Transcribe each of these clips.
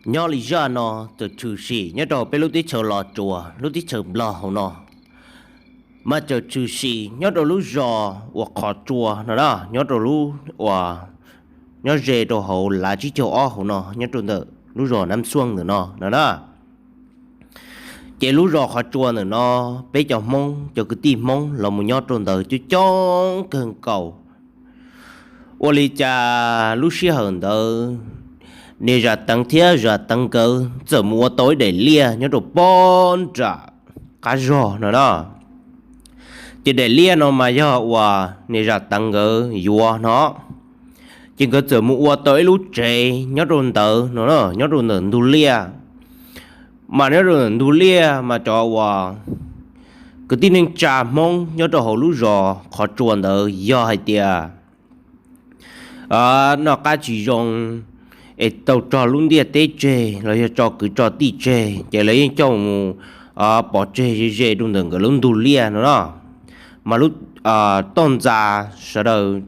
Nyob li zaj no txawm tshwm sim nyob rau peb lub teb chaws Los Tsuas, lub teb chaws Nplog hauv no, mas txawm tshwm sim nyob rau lub zos uas Qhov Tsua no na, nyob rau lub uas nyob ze rau hauv lav tsib caug ob hauv no, nyob rau ntawm lub zos Nab Xuaj ntawm no no na. Ces lub zos Qhov Tsua ntawm no, peb cov Hmoob, cov kwv tij Hmoob los mus nyob rau ntawd coob coob kawg nkaus. Ua li cas lub sij hawm ntawd, niam Zam Teev thiab Zam Teev nkawd txawm mus ua tau ib daim liaj nyob rau pob nram qab zog no na. Ces daim liaj no mas yog uas niam Zam Teev nkawd yuav no. Ces nkawd txawm mus ua tau ib lub tsev nyob rau ntawd no, nyob rau ntawm ntug liaj. Mas nyob rau ntawm ntug liaj mas cov uas kwv tij neej tsa Hmoob nyob rau hauv lub zos Qhov Tsua ntawd yog hais tias noj qab tsis zoo es tau tso lub ntiaj teb tseg los yog tso kwv tso tij tseg, ces lawv yeej coj mus pov tseg ze ze rau ntawm nkawd lub ntug liaj no na. Mas lub toj ntxa sawv daws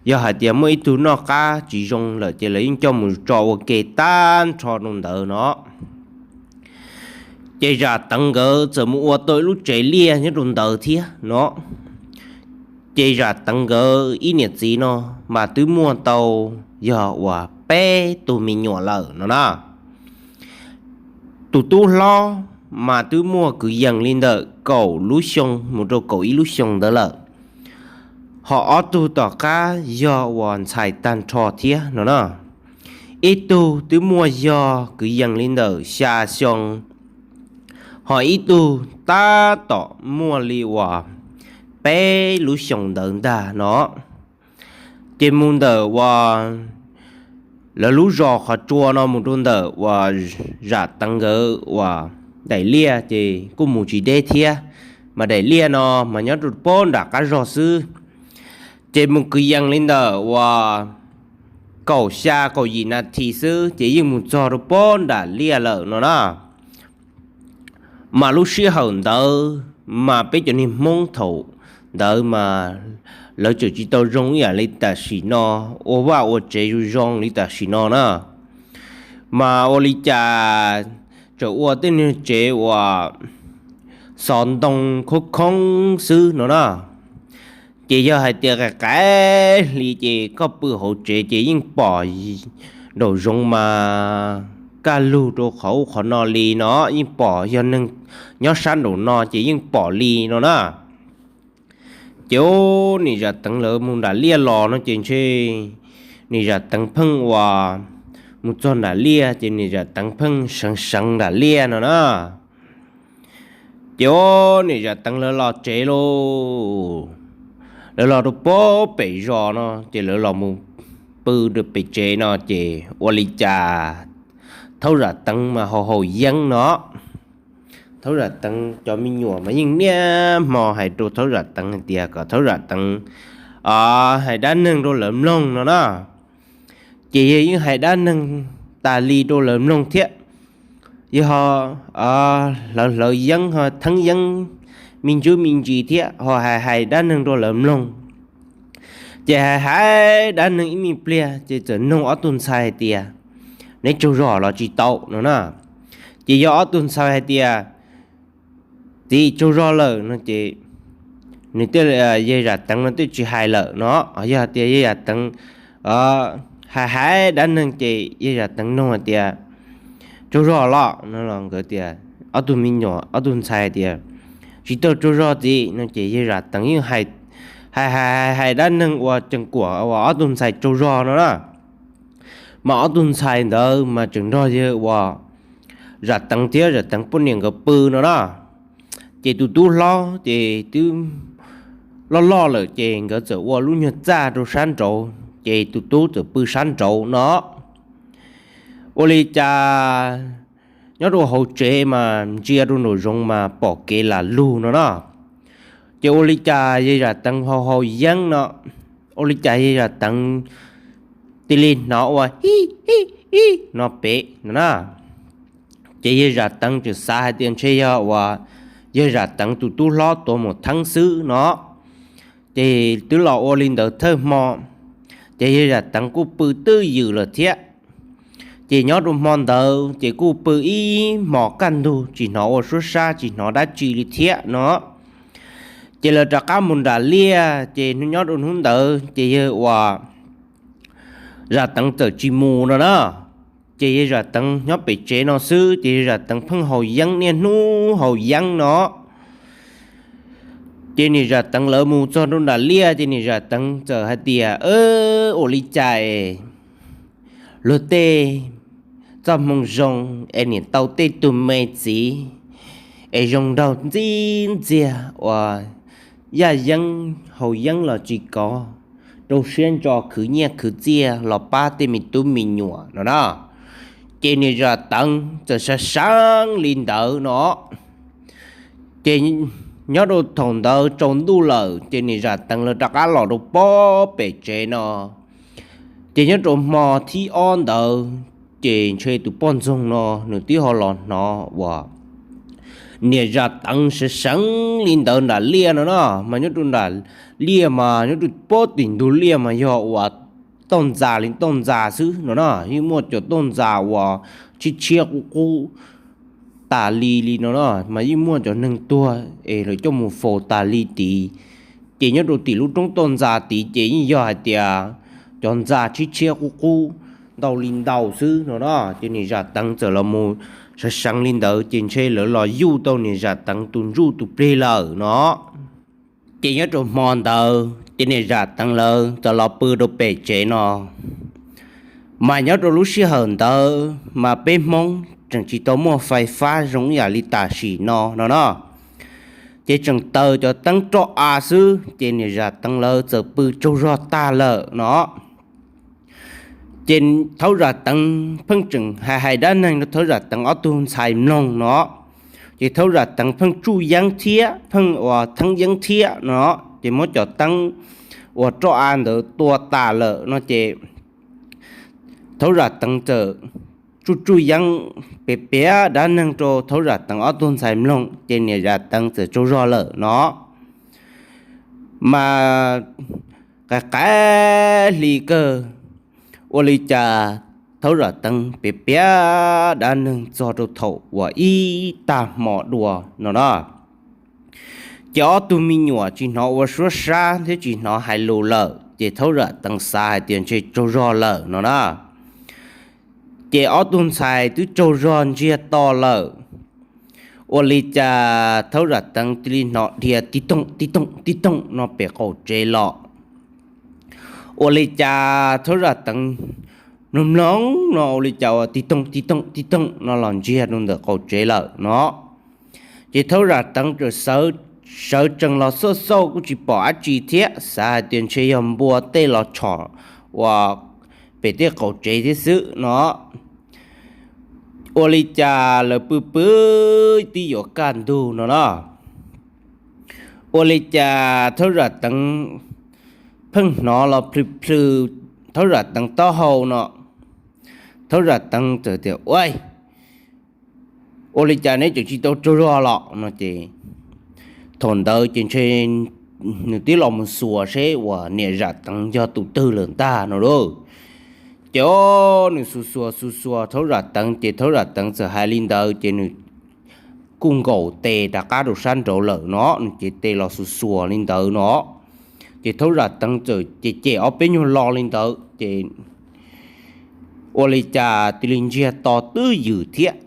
yog hais tias muaj ib tug noj qab tsis zoo lawm ces lawv yeej coj mus tso ua ke tag nrho rau ntawd no. Ces Zam Teev nkawd txawm mus ua tau ib lub tsev liaj nyob rau ntawd thiab no. Ces Zam Teev nkawd ib niam txiv no mas twb muaj tau yog uas peb tug me nyuam lawm no na. Tus tub hlob mas twb muaj kwv yees li ntawm kaum lub xyoo mus rau kaum ib lub xyoo ntawd lawm. Ho ob tug tom qab yog uas ntxhais tag nrho thiab no na. Ib tug twb muaj yog kwv yees li ntawm xya xyoo, ho ib tug tab tom muaj li uas peb lub xyoo ntawd ntag no. Ces mus ntawm uas lawv lub zos Qhov Tsua no mus rau ntawm uas Zam Teev nkawd uas daim liaj ces kuj mus tsis deb thiab, mas daim liaj no mas nyob rau pob nram qab zog xwb. Ces mus kwv yees li ntawm uas kaum xya kaum yim nas this xwb ces yeej mus txog rau pob nram liaj lawm no na. Mas lub sij hawm ntawd mas peb cov niag Hmoob thaum ntawd mas lawv tseem tsis tau zoo ib yam li tam sim no, ua vaj ua tsev zoo zoo li tam sim no na. Mas ua li cas tseem ua tej niag tsev uas xov ntoo khoob khoob xwb no na. Ces yog hais tias qaim qaim hli ces koj pw hauv tsev ces yeej pom nraum zoov mas kaj lug rau qhov ub qhov no li no, yeej pom yog neeg nyob sab nraum no ces yeej pom li no na. Ces niam Zam Teev lawv mus nram liaj los no ces ntshe niam Zam Teev pheej uas mus txog nram liaj ces niam Zam Teev pheej seev seev nram liaj no na. Ces niam Zam Teev lawv los tsev lauj, lawv los rau pob pem zos no ces lawv los mus pw rau pem tsev no ces ua li cas Thaub Zam Teev mas haus haus yeeb no. Thaub Zam Teev cov me nyuam mas yeej niaj hmo hais rau Thaub Zam Teev hais tias kom Thaub Zam Teev hais dab neeg rau lawv mloog no na. Ces yog yeej hais dab neeg tas li rau lawv mloog thiab. Yog hlawv hlawv yeeb ho theeb yeeb me ntsis me ntsis thiab ho hais hais dab neeg rau lawv mloog. Ces hais hais dab neeg ib me pliag ces txawm noog ob tug ntxhais hais tias, neb tsaug zog los tsis tau no na. Ces yog ob tug ntxhais hais tias, txiv, tsaug zog lawm no ces nws, yawg Zam Teev no twb tsis hais lawm no. Yog tias yawg Zam Teev hais hais dab neeg ces yawg Zam Teev noog hais tias, tsaug zog los no los nkawd tias, ob tug me nyuam ob tug ntxhais tias, tsis tau tsaug zog txiv no ces yawg Zam Teev yeej hais hais hais dab neeg uas tseem kuam uas ob tug ntxhais tsaug zog no na. Mas ob tug ntxhais ntawd mas tseem nrog yawg uas Zam Teev thiab Zam Teev poj niam nkawd pw no na. Ces tus tub hlob ces twb loj loj lawm ces nkawd txawm ua lub nyuag txaj rau sab nraud ces tus tub txawm pw sab nraud no. Ua li cas nyob rau hauv tsev mas ntsia rau nraum zoov mas pom kev lam lug no na. Ces ua li cas yawg Zam Teev haus haus yeeb no, ua li cas yawg Zam Teev cia li hnov ua hi hi hi no pem no na. Ces yawg Zam Teev tseem xav hais tias ntshe yog uas yawg Zam Teev tus tub hlob tuav mus theeb xwb no. Ces twb los ua li ntawd thawj hmo, ces yawg Zam Teev kuj pw twj ywm lawm thiab. Ces nyob rau hmo ntawd ces kuj pw ib hmos kaj ntug tsis hnov ua suab sab tsis hnov dab tsi li thiab no. Ces lawv rov qab mus nram liaj ces nyob rau hnub ntawd ces yawg uas Zam Teev txawm tsis mus no na. Ces yawg Zam Teev nyob pem tsev no xwb ces yawg Zam Teev pheej haus yeeb niaj hnub haus yeeb no. Ces niam Zam Teev lawv mus txog rau nram liaj ces niam Zam Teev txawm hais tias, Ua li cas es luag tej txoj hmoo zoo es niam tau tej tug me txiv es zoo nraug ntxib ntxiag uas yaj yeeb haus yeeb los tsis kov, rau siab ntso khwv nyiaj khwv txiaj los pab tej me tub me nyuam no na. Ces niam Zam Teev txawm sawv seev li ntawd no. Ces nyob rau thaum ntawd tsaus ntuj lawm ces niam Zam Teev lawv rov qab los rau pob pem tsev no. Ces nyob rau hmo thib ob ntawd ces ntshe tus poj ntxoog no nws twb ho los hnov uas niam Zam Teev sawv seev li ntawd nram liaj no na. Mas nyob rau nram liaj mas nyob rau pob tim ntug liaj mas yog uas toj ntxas li toj ntxas xwb no na, yeej muaj cov toj ntxas uas tshiab tshiab qub qub tas li li no na, mas yeej muaj cov neeg tuag es lawv coj mus faus tas li tid. Ces nyob rau tim lub roob toj ntxas tid ces yeej yog hais tias cov ntxa tshiab tshiab qub qub ntau li ntau xwb no na. Ces niam Zam Teev txawm los mus sawv seev li ntawd ces ntshe lawv los yuj tau niam Zam Teev tus ntsuj tus plig lawm no. Ces nyob rau hmo ntawd ces niam Zam Teev lawv txawm los pw rau pem tsev no. Mas nyob rau lub sij hawm ntawd mas peb Hmoob tseem tsis tau muaj fais fab zoo ib yam li tam sim no no na. Ces tseem taws cov teeb roj av xwb ces niam Zam Teev lawv txawm pw tsaug zog tag lawm no. Ces Thaub Zam Teev pheej tseem hais hais dab neeg rau Thaub Zam Teev ob tug ntxhais mloog no. Ces Thaub Zam Teev pheej tsuj yeeb thiab pheej uas theeb yeeb thiab no. Ces muab cov teeb uas roj av ntawd tua tas lawm no ces Thaub Zam Teev txawm tsuj tsuj yeeb piav piav dab neeg rau Thaub Zam Teev ob tug ntxhais mloog ces niam Zam Teev txawm tsaug zog lawm no. Mas qab qab hli kawg, ua li cas Thaub Zam Teev piav piav dab neeg txog rau thaum uas ib tag hmo dua no na. Ces ob tug me nyuam tsis hnov ua suab sab thiab tsis hnov hais lus lawm ces Thaub Zam Teev xav hais tias ntshe tsaug zog lawm no na. Ces ob tug ntxhais twb tsaug zog ntsiag to lawm, ua li cas Thaub Zam Teev cia li hnov dhia tib toom tib toom tib toom no pem qaum tsev los. Ua li cas Thaub Zam Teev mloog mloog no ua li cas uas tib toom tib toom tib toom no los ntsiag rau ntawm qaum tsev lawm no. Ces Thaub Zam Teev txawm sawv tsees los xauj xauj kuj tsis pom dab tsi thiab xav hais tias ntshe yog npua tej los tshom uas pem tej qaum tsev thiab xwb no. Ua li cas lawv pw pw twb yuav kaj ntug no na. Ua li cas Thaub Zam Teev pheej hnov los plhws plhws Thaub Zam Teev taub hau no. Thaub Zam Teev txawm tias, Ua, ua li cas neb tseem tsis tau tsaug zog los no ces thaum ntawd ces ntshe nws twb los mus xuas seb uas niam Zam Teev yog tus twg lawm ntag no lauj. Ces o, nws xuas xuas xuas xuas Thaub Zam Teev ces Thaub Zam Teev txawm hais li ntawd ces nws kuj nkaum tes rov qab rau sab nraud lawm no, nws cev tes los xuas xuas li ntawd no. Ces Thaub Zam Teev txawm cem cem ob peb nyuag lo li ntawd ces ua li cas cia li ntsiag to twb ywm thiab.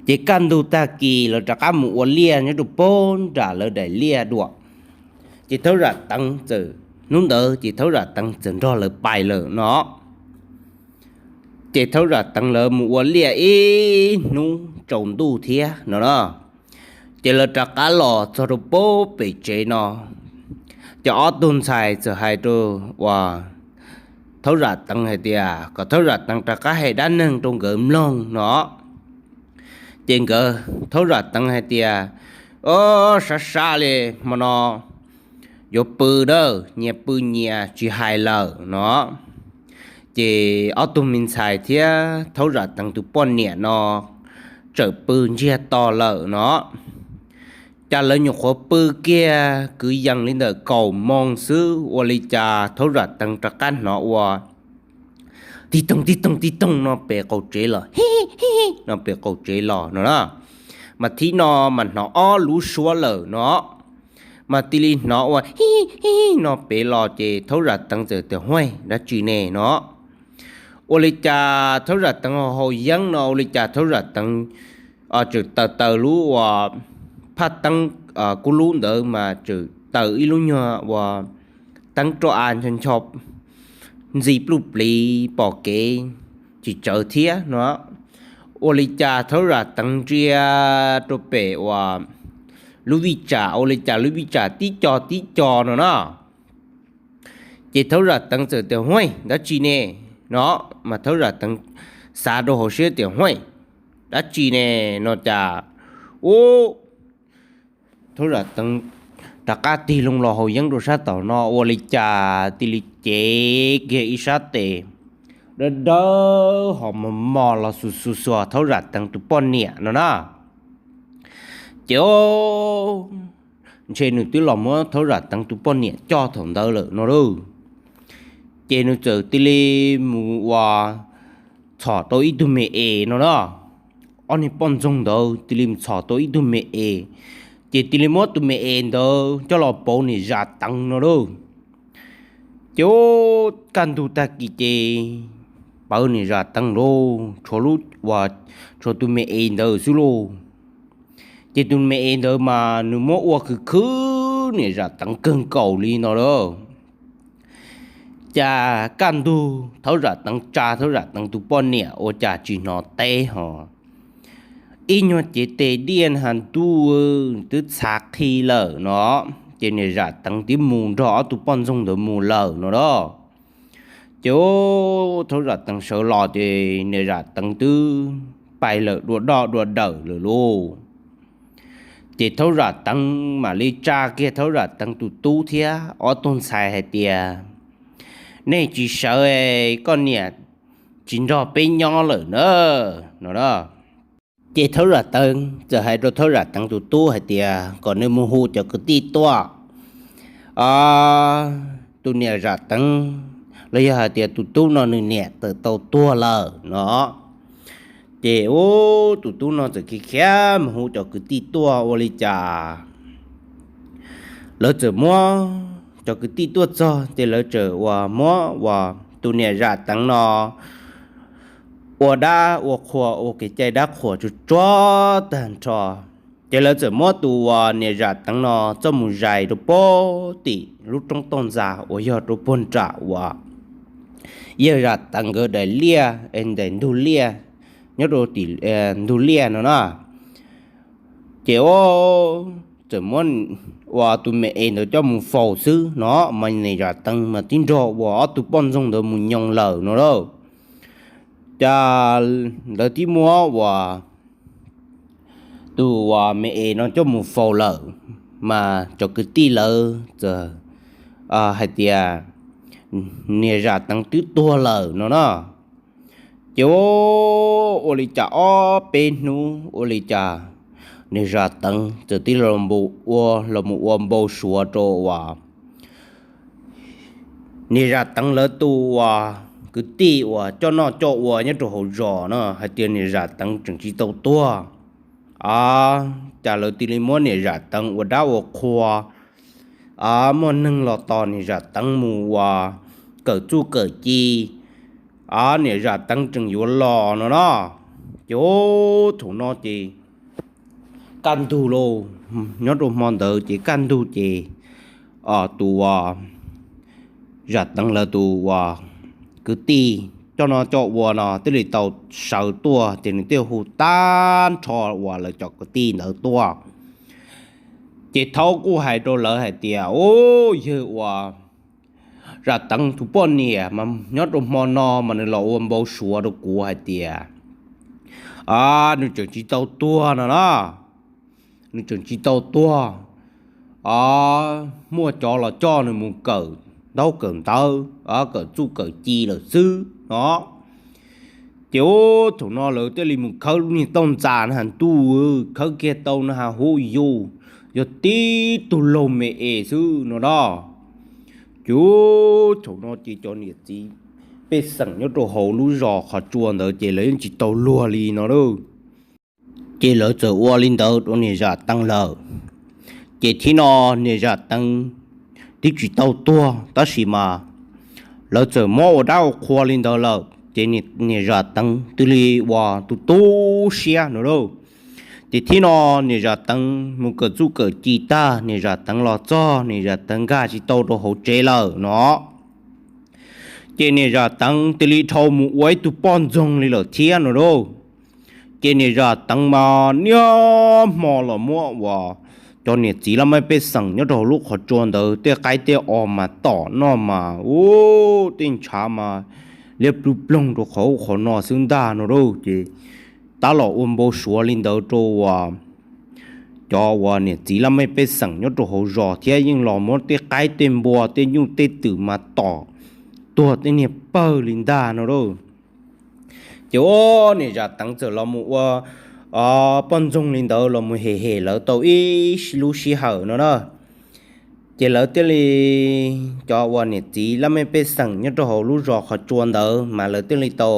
Ces kaj ntug tag kis lawv rov qab mus ua liaj nyob rau pem nram lawv daim liaj dua. Ces Thaub Zam Teev txawm, hnub ntawd ces Thaub Zam Teev txawm nrog lawv pais lawm no. Ces Thaub Zam Teev lawv mus ua liaj ib hnub tsaus ntuj thiab no na. Ces lawv rov qab los txog rau pem tsev no, ces ob tug ntxhais txawm hais rau uas Thaub Zam Teev hais tias kom Thaub Zam Teev rov qab hais dab neeg rau nkawd mloog no. Ces nkawd, Thaub Zam Teev hais tias, O, sab sab li hmo no yuav pw dawb, nyias pw nyias tsis hais lawm no. Ces ob tug me ntxhais thiab Thaub Zam Teev tus poj niam no txawm pw ntsiag to lawm no. Cas lawv nyuam qhuav pw kiag kwv yees li ntawm kaum moo xwb ua li cas Thaub Zam Teev rov qab hnov ua tig toog tig toog tig toog no pem qaum tsev los, hi hi no pem qaum tsev los no na. Mas thib no mas hnov ob lub suab lawm no, mas cia li hnov ua hi hi no pem los ces Thaub Zam Teev txawm tias, Huaj, dab tsi ne no? Ua li cas Thaub Zam Teev haus yeeb no ua li cas Thaub Zam Teev tseem taws taws lub ua phaj teeb kub lub ntawd mas tseem taws ib lub nyuag ua teeb roj av ncho ncho ntxi pluj pliv pom kev tsis tsawv thiab no. Ua li cas Thaub Zam Teev ntsia rau pem uas lub vij tsam, ua li cas lub vij tsam tib co tib co no na. Ces Thaub Zam Teev txawm tias, Huaj, dab tsi ne no? Mas Thaub Zam Teev xav rau hauv siab tias, Huaj, dab tsi ne no cas, u, Thaub Zam Teev rov qab tig loo los haus yeeb rau sab tom no ua li cas cia li cev kiag ib sab tes dawb dawb ho mos mos los xuas xuas xuas Thaub Zam Teev tus poj niam no na. Ces ntshe nws twb los muab Thaub Zam Teev tus poj niam coj thaum ntawd lawm no lauj. Ces nws txawm cia li mus ua txhom tau ib tug me es no na. Ob niag poj ntxoog ntawd cia li mus txhom tau ib tug me es, ces cia li muab tus me es ntawd coj los pauv niam Zam Teev no lauj. Ces u, kaj ntug tag kis ces pawv niam Zam Teev lauj, tshuav lub, tshuav tus me es ntawd xwb lauj. Ces tus me es ntawd mas nws muab ua khwv khwv niam Zam Teev kawg nkaus li no lauj. Cas kaj ntug Thaub Zam Teev tsa Thaub Zam Teev tus poj niam ua cas tsis hnov teb ho ib nyuag cev tes diaj ha ntuj twb txhav qhi lawm no. Ces niam Zam Teev twb mus nrog ob tug poj ntxoog ntawd mus lawm no lauj. Ces u, Thaub Zam Teev sawv los ces niam Zam Teev twb pais lawm dua doj dua dawm lawm lauj. Ces Thaub Zam Teev mam li tsa kiag Thaub Zam Teev tus tub thiab ob tug ntxhais hais tias, Nej tsis sawv, koj niam tsis nrog peb nyob lawm na no. Ces Thaub Zam Teev txawm hais rau Thaub Zam Teev tus tub hais tias kom nws mus hu cov kwv tij tuaj, tus niam Zam Teev los yog hais tias tus tub no nws niam tawm tau tuag lawm no. Ces u, tus tub no txawm khiav khiav mus hu cov kwv tij tuaj ua li cas lawv txawm muab cov kwv tij tuaj txog ces lawv txawm uas muab uas tus niam Zam Teev no ua dab ua qhua ua kev cai dab qhuas tsuag tsuag tag nrho. Ces lawv txawm muab tus uas niam Zam Teev no coj mus zais rau puag tim lub roob toj ntxas uas yog rau puag nram uas yawg Zam Teev nkawd daim liaj es ntawm ntug liaj, nyob rau tim ntug liaj no na. Ces u, txawm muab uas tus me es ntawd coj mus faus xwb no mas niam Zam Teev mas twb nrog uas ob tug poj ntxoog ntawd mus nyoos lawm no lauj. Ces lawv twb muab uas tus uas me es no coj mus faus lawm, mas cov kwv tij lawv txawm hais tias niam Zam Teev twb tuag lawm no na. Ces ua li cas ob peb hnub ua li cas niam Zam Teev txawm tib ua los mus ua npau suav rau uas niam Zam Teev lawv tus uas kwv tij uas coj noj coj ua nyob rau hauv zos no hais tias niam Zam Teev tseem tsis tau tuag. Ces lawv cia li muab niam Zam Teev ua dab ua qhua, muaj neeg los tos niam Zam Teev mus uas kawm txuj kawm ci, niam Zam Teev tseem yuav los no na. Ces thaum no ces kaj ntug lauj, nyob rau hmo ntawd ces kaj ntug ces tus uas Zam Teev lawv tus uas kwv tij coj noj coj ua no thiaj li tau sawv tuaj ces nws thiaj hu tag nrho uas lawv cov kwv tij ntawd tuaj. Ces Thaub kuj hais rau lawv hais tias, Ub, yawg uas Zam Teev tus poj niam mas nyob rau hmo no mas nws los ua npau suav rau kuv hais tias nws tseem tsis tau tuag no na. Nws tseem tsis tau tuag, muaj cov los coj nws mus kawm ntaub kawm ntawv, kawm txuj kawm ci lawm xwb no. Ces ub, thaum no lawv thiaj li mus khawb lub niag toj ntxas na, ntuj, khawb kiag tau na has huj yus, yog tib tug laug me es xwb no na. Ces ub, thaum no ces cov niam txiv pej xeem nyob rau hauv lub zos qhov tsua ntawd ces lawv yeej tsis tau luag li no lauj. Ces lawv txawm ua li ntawd rau niam Zam Teev lawm. Ces thib no niam Zam Teev twb tsis tau tuag tab sis mas lawv txawm muab ua dab ua qhua li ntawd lawm ces niam Zam Teev twb li ua tu tu siab no lauj. Ces thib no niam Zam Teev mus kawm txuj kawm ci tag, niam Zam Teev los txog, niam Zam Teev nkag tsis tau rau hauv tsev lawm no. Ces niam Zam Teev tis li dhau mus ua ib tug poj ntxoog li lawm thiab no lauj. Ces niam Zam Teev mas niaj hmo los muab uas cov niam txiv laj mej pej xeem nyob rau hauv lub qhov tsua ntawd tej qaib tej os mas tom noj mas ub tej ntshav mas liab plub ploog rau qhov ub qhov no xwb ntag no lauj. Ces tab los ua npau suav li ntawd rau uas cov uas niam txiv laj mej pej xeem nyob rau hauv zos thiab yeej los muab tej qaib tej npua tej nyuj tej twm mas tom tuag tej niag pawg li ntag no lauj. Ces ua niam Zam Teev txawm los mus ua poj ntxoog li ntawd los mus hem hem lawv tau ib lub sij hawm no na. Ces lawv thiaj li, cov uas niam txiv laj mej pej xeem nyob rau hauv lub zos qhov tsua ntawd mas lawv thiaj li tau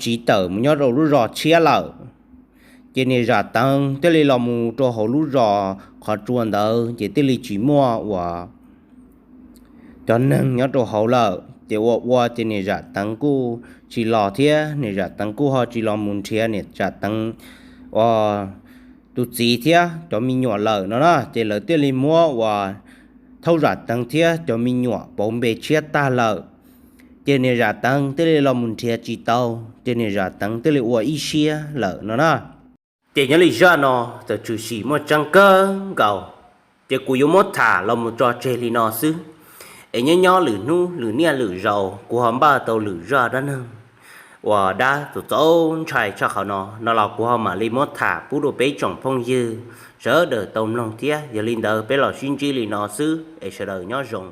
tsiv tawm mus nyob rau lub zos tshiab lawm. Ces niam Zam Teev thiaj li los mus rau hauv lub zos qhov tsua ntawd ces thiaj li tsis muaj uas cov neeg nyob rau hauv lawm. Ces ua ua ces niam Zam Teev kuj tsis los thiab, niam Zam Teev kuj ho tsis los mus nrhiav niam Zam Teev ua tus txiv thiab cov me nyuam lawm no na. Ces lawv thiaj li muab uas thauj Zam Teev thiab cov me nyuam pauv npe tshiab tag lawm. Ces niam Zam Teev thiaj li los mus nrhiav tsis tau, ces niam Zam Teev thiaj li ua ib siab lawm no na. Ces nyob li zaj no txawm tshwm sim muaj tseeb kawg nkaus, ces kuv yuav muab tham los mus tso tseg li no xwb. Es nyob nyob lwm hnub lwm niaj lwm zaus kuv ho npaj tau lwm zaj dab neeg uas dab txaus ntshai tshaj qhov no no los kuv ho mam li muab tham pub rau peb tsoom phooj ywg sawv daws tau mloog thiab. Yog li ntawd peb los sib ntsib li no xwb es sawv daws nyob zoo.